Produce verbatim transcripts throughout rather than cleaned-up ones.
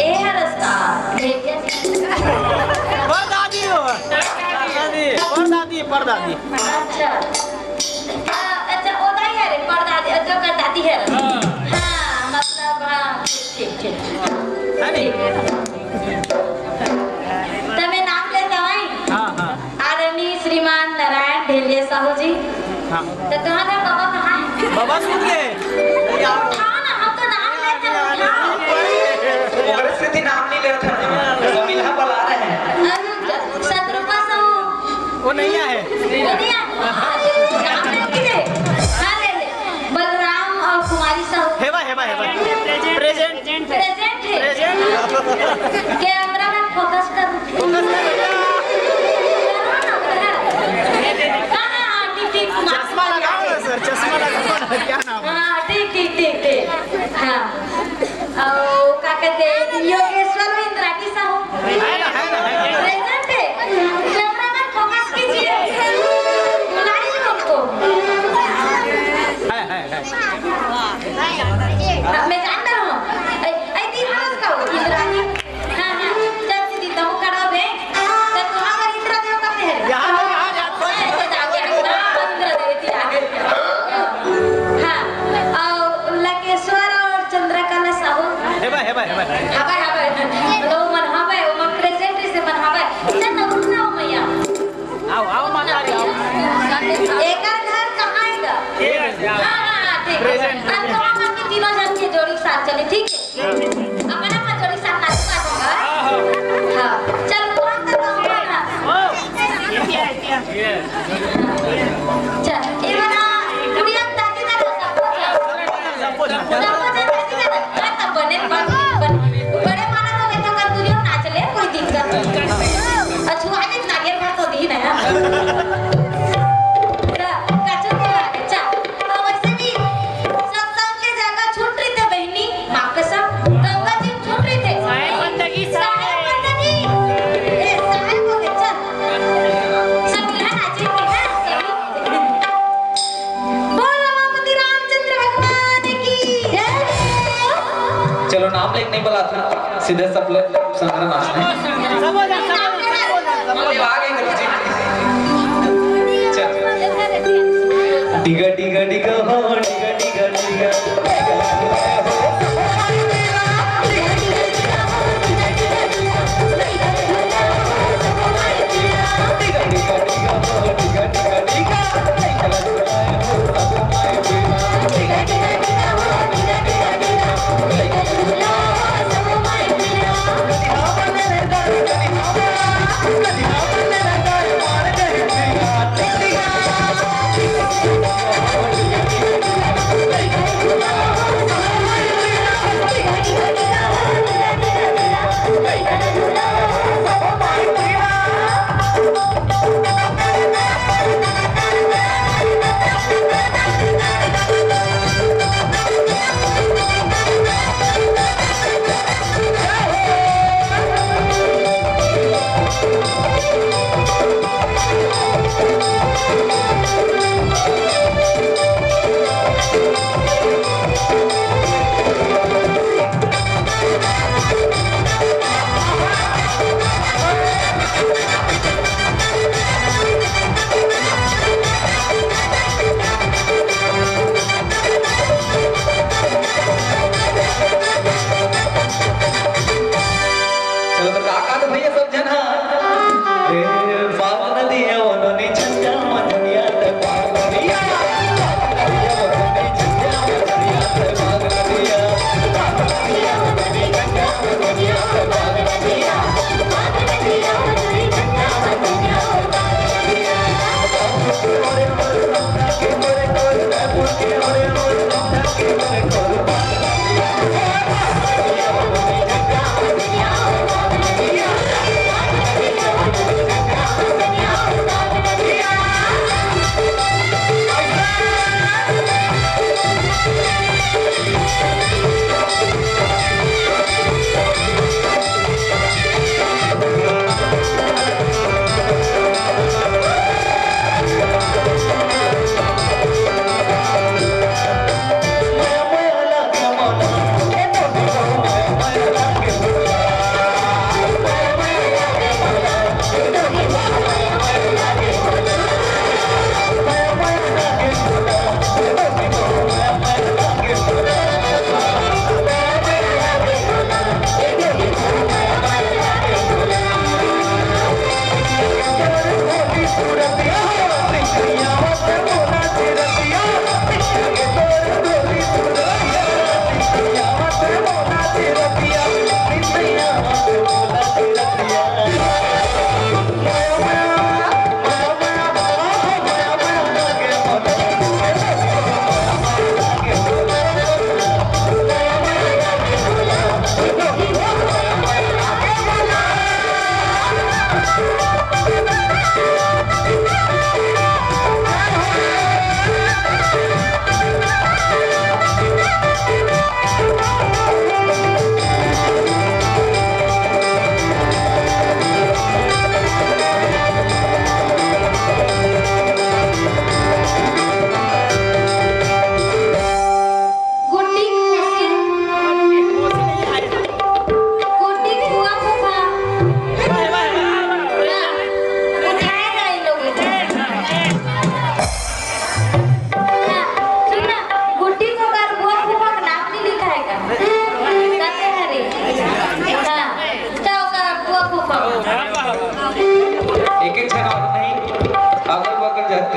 ए ह रस्ता, भेज दे। परदादी हो। दादी, परदादी, परदादी। अच्छा। हाँ, अच्छा, ओ दाई हरे, परदादी, जो कर दादी हरे। हाँ। हाँ, मतलब, हाँ, ठीक, ठीक, ठीक। है नी? ठीक है। त मैं नाम लेत हवं। हाँ, हाँ। आदरणीय श्रीमान नारायण भेलिया साहू जी। हाँ। त तुम्हारा बाबा कहाँ है? बाबा सुन ले। उठाओ ना, हम तो नाम लेते हैं, उठाओ। ओकरे सेती नाम नहीं लेत हन। समिलहा बला रहे हैं। अरे, सतरूपा साहू। वो नहीं आए। वो नहीं आए। नाम लेके दे। हाँ, ले ले। बलराम और कुमारी साहू। हेवा, हेवा, हेवा। प्रेजेंट। प्रेजेंट है। प्रेजेंट। कैमरा में फोकस कर। फोकस कर बेटा। हाँ, हाँ, हाँ, ठीक, ठीक, कुमार। चश्मा लगाओ ना सर, चश्मा लगाओ ना, क्या नाम है? हाँ, ठीक, ठीक, ठीक, ठीक। हाँ। और क्या कहते हैं, योगेश्वर इंद्राणी साहू। है ना, है ना, है ना। प्रेजेंट है। कैमरा में फोकस कीजिए। बुलाइए उनको। है, है, है। हाँ, मैं जानता हूँ। ऐ, ऐ, तीन रोज का हो, इंद्राणी। हाँ, हाँ, चल दीदी, तुम करो बे। तो तुम अगर इंद्रा देव करते हैं। यहाँ तो, यहाँ, यहाँ, ऐ, ऐ, जाके, हाँ, इंद्रा देव, इतनी आगे। हाँ, और लकेश्वर और चंद्रकला साहू। हे भाई, हे भाई, हे भाई। हाँ भाई, हाँ भाई। मतलब, वो मन, हाँ भाई, वो मन प्रेजेंट से मन, हाँ भाई। चल, तुम ना हो मैया। आओ, आओ, माता जी, आओ। एकर घर कहाँ है गा? ये है, आओ। हाँ, हाँ, हाँ, ठीक है। प्रेजेंट। अब तो हम आपके तीनों जन के जोड़ी के साथ चले, ठीक है? अपन अपन जोड़ी के साथ नाच पाएगा। हाँ, हाँ। हाँ, चल, कौन कर रहा हूँ, कौन है? ओ, ये, ये। चल, ये वाला गुड़िया दादी का तो सबको चल। सबको चल। सबको चल, दादी का तो, हाँ, तब बने, बन, बन, बड़े माना तो मैं तो कर दूँ, नाच ले, कोई दिक्कत नहीं। अच्छा, आगे नारियल का तो दी ना। ला, काचो के लागे, चल। अब वैसे भी सत्संग के जगह छूट रही थे बहनी, माँ कसम, गंगा जी छूट रही थे। साहेब बंदगी, साहेब। साहेब बंदगी। ए, साहेब हो गए, चल। सब मिला नाचे थे ना, सभी। बोल रमापति रामचंद्र भगवान की जय। चलो, नाम लेके नहीं बुलाता, सीधे सब लोग संग्रह नाचना है। सब हो जा, सब हो जा, सब हो जा। आ गए गुरुजी। चल। डिगा, डिगा, डिगा हो, डिगा, डिगा, डिगा।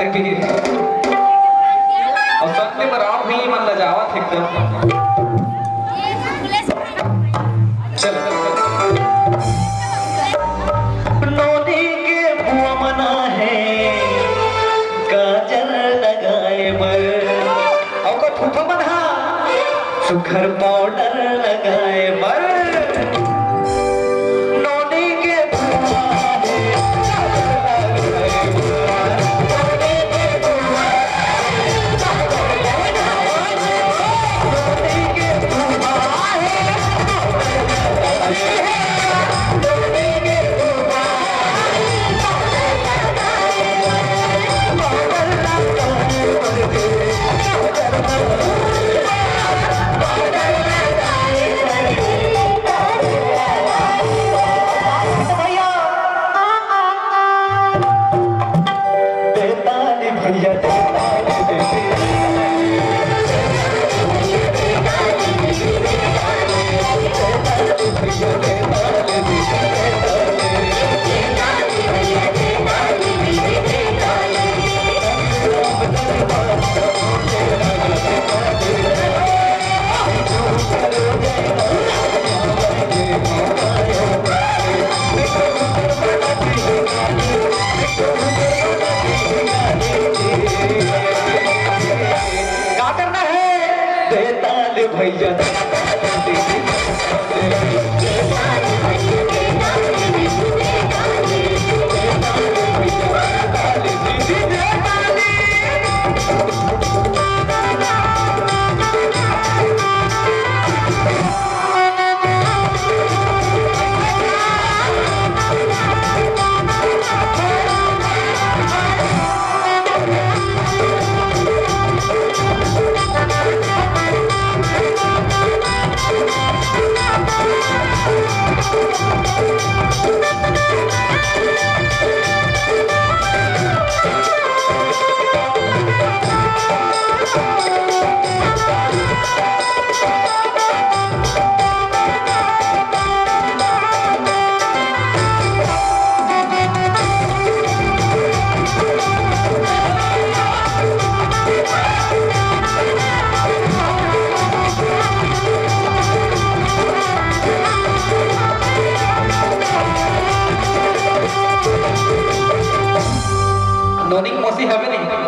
अउ संग में राम भी मन लजावत हे एकदम। चल। नोनी के बुआ मन आहे काजर लगाए बर। अउ का फूफा मन हा सुघर पाउडर लगाए बर। नोनी के बुआ हे काजर लगाए बर। नोनी के बुआ हे का करना है? दे ताल भैया। नोनी के मौसी हवे नहीं।